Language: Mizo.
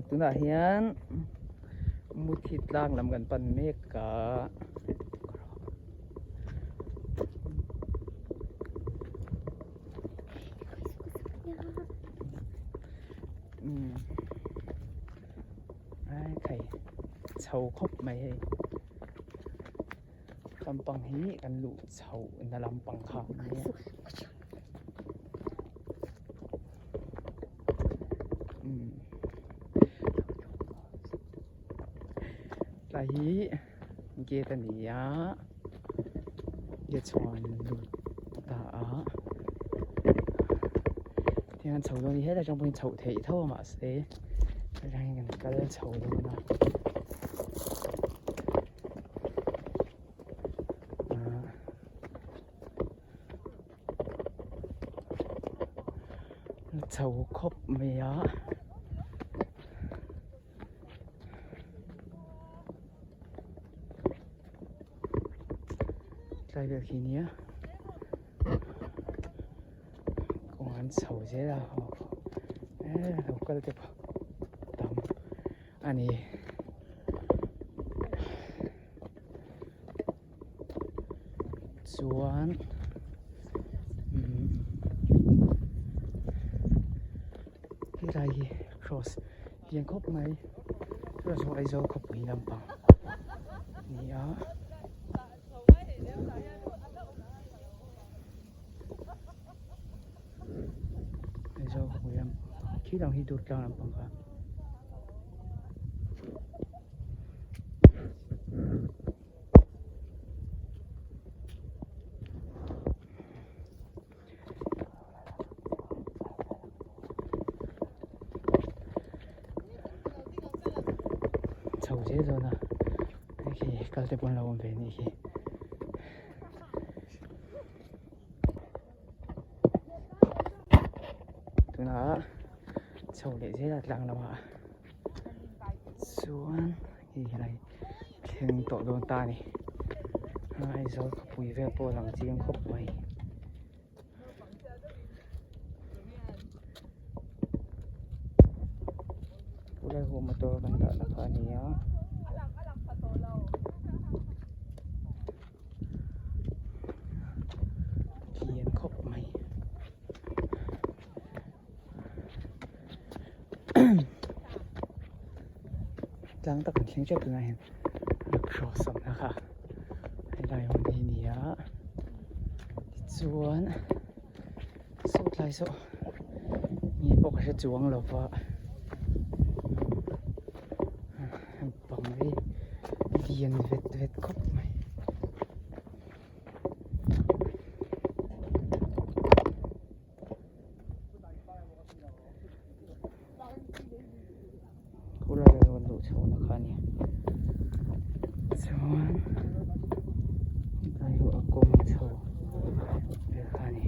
Tunah hian Muthi tlang lam kan pan mek a. Ai thei chho khawp mai hei lampang hi kan luh chhoh na lampang kha a nia tlai hi gate a ni a gate chhungah an lut ta a tihian chho dawn a ni helai atang pawhin chhoh theih tho a mahse helai hian kan kal chho dawn a chho khawp mai a. Tlai vel khi nia kawng an chho zel a eh lo kal te pawh tam a ni. Chuan helai hi cross lian khawp mai cross hi Aizawl khawpui lampang a ni a. Aizawl khawpui lampang khi lang hi Durtlang lampang kha. Chho zel dawn a hei khi kal te pawh an lo awm ve anih hi. Tunah chho leh zel a tlang lamah chuan hei helai thleng tawh dawn ta a ni Aizawl khawpui vel pawh a lang chiang khawp mai. Khulai ho motor kan dahna kha a ni a. Lian khawp mai. Tlang tak an thleng tep tunah hian cross awmna kha helai hmun hi a ni a tichuan saw tlai saw nge pawh ka hre chuang lo va bang hi lian vet vet khawp mai. Khulai a rawn luh chhohna kha a ni chuan helai hi a kawng chho vel kha a ni.